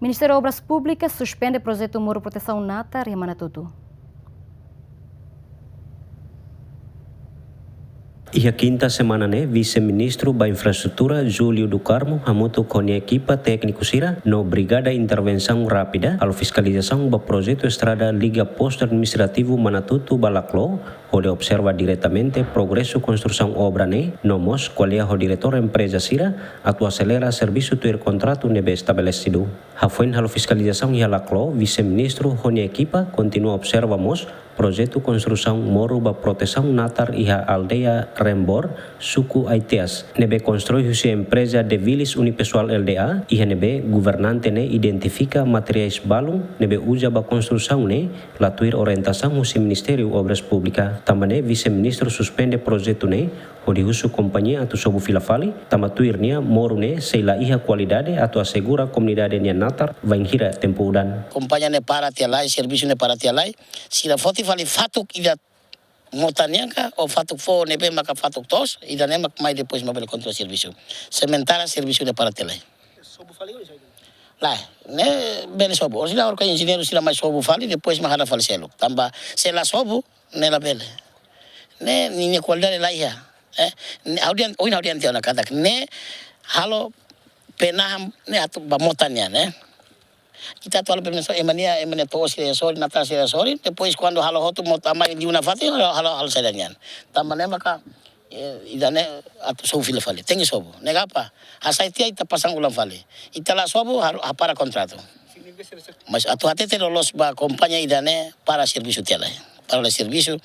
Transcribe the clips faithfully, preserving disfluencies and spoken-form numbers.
Ministériu Obras Públikas suspende projetu moru protesaun natar iha Manatutu. Iha kinta semana ne'e, Vise-Ministru ba Infraestrutura, Júlio do Carmo, hamutuk ho nia ekipa tékniku sira no Brigada Intervensaun Rápida, halo fiskalizasaun ba projetu estrada liga postu administrativu Manatutu ba Laclo, hodi observa diretamente progresu konstrusaun obra ne'e, no mós ko'alia ho diretór empreza sira atu aselera servisu tuir kontratu ne'ebé estabelesidu. Hafoin halo fiskalizasaun iha Laclo, Vise-Ministru ho nia ekipa kontinua observa mós projetu konstrusaun moru ba protesaun natar iha aldeia Rembor, suku Aiteas, ne'ebé konstrui husi empreza De Vilis Unipessoal Lda, iha ne'ebé governante ne'e identifika materiais balun ne'ebé uza ba konstrusaun ne'e la tuir orientasaun husi Ministériu Obras Públikas. Tanba ne'e, Vise-Ministru suspende projetu ne'e, hodi husu kompañia atu sobu fila fali, tanba tuir nia moru ne'e sei la iha kualidade atu asegura komunidade nia natar bainhira tempu udan. Kompañia ne'e para tiha lai, servisu ne'e para tiha lai, sira foti fali fatuk ida mota nian ka, ou fatuk foho ne'ebé maka fatuk toos, ida-ne'e mak mai depois mak bele kontinua servisu. Sementara servisu ne'e para tiha lai. Lae, ne'e bele sobu. Orsida ora ka enjeñeiru sira mai sobu fali, depois mak hada fali seluk. Tanba se la sobu, ne'e labele. Ne'e ninia kualidade la iha. Eh, ne'e ha'u dehan, ohin ha'u dehan tiha ona katak ne'e halo penahan ne'e atu ba mota nian, eh. Ita atu halo permisaun, ema nia, ema nia to'o sira sorin, natar sira sorin, depois kuandu halo hotu mota mai liu nafatin, halo, halo, halo saida nian. Tanba ne'e maka, eh, ida-ne'e atu sobu fila fali. Tenke sobu. Ne'e kapa, hasai tiha ita pasang ulang fali. Ita la sobu, haru-, hapara kontratu. Mas atu hatete loloos ba kompañia ida-ne'e para servisu tiha lai. Para la servisu,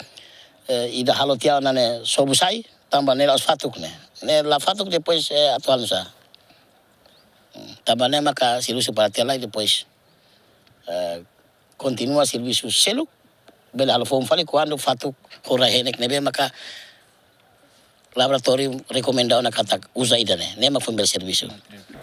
eh, ida halo tiha ona ne'e sobu sai, tanba ne'e la'ós fatuk ne'e. Ne'e la fatuk depois, eh, atu halo sá. Tanba ne'e maka servisu para tiha lai depois, eh, kontinua servisu seluk, bele halo foun fali kuandu fatuk ho rai-henek ne'ebé maka laboratóriu rekomenda ona katak uza ida-ne'e, ne'e mak foin bele servisu.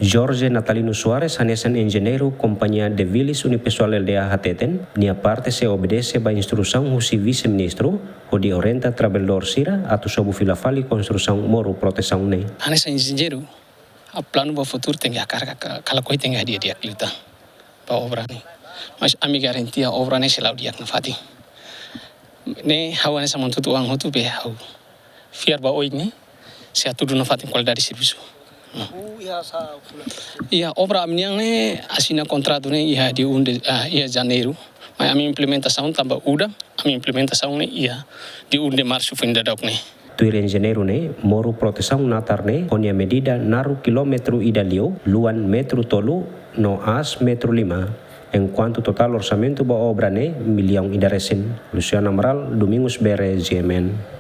Jorge Natalino Soares, hanesan enjeñeiru kompañia De Vilis Unipessoal Lda hateten, nia parte sei obedese ba instrusaun husi Vise-Ministru, hodi orienta trabalhadór sira atu sobu fila fali konstrusaun moru protesaun ne'e. Hanesan enjeñeiru, ha'u planu ba futuru tenke hakarak ka-, ka lakohi tenke hadi'a di'ak liu tan ba obra ne'e. Mas ami garantia obra ne'e sei la'o di'ak nafatin. Ne'e ha'u hanesan mantutu oan hotu be ha'u fiar ba oin ne'e sei hatudu nafatin kualidade servisu. Hmm. Iha obra ami-nian ne'e asina kontratu ne'e iha dia um de, ah, iha Janeiru. Mas ami implementasaun tanba udan, ami implementasaun ne'e iha dia um de Marsu foin daudauk ne'e. Tuir enjeñeiru ne'e, moru protesaun natar ne'e, ho nia medida naruk kilómetru ida liu, luan metru tolu, no aas metru lima. Enkuantu totál orsamentu ba obra ne'e, millaun ida resin. Luciano Amaral, Domingos Bere, G M N.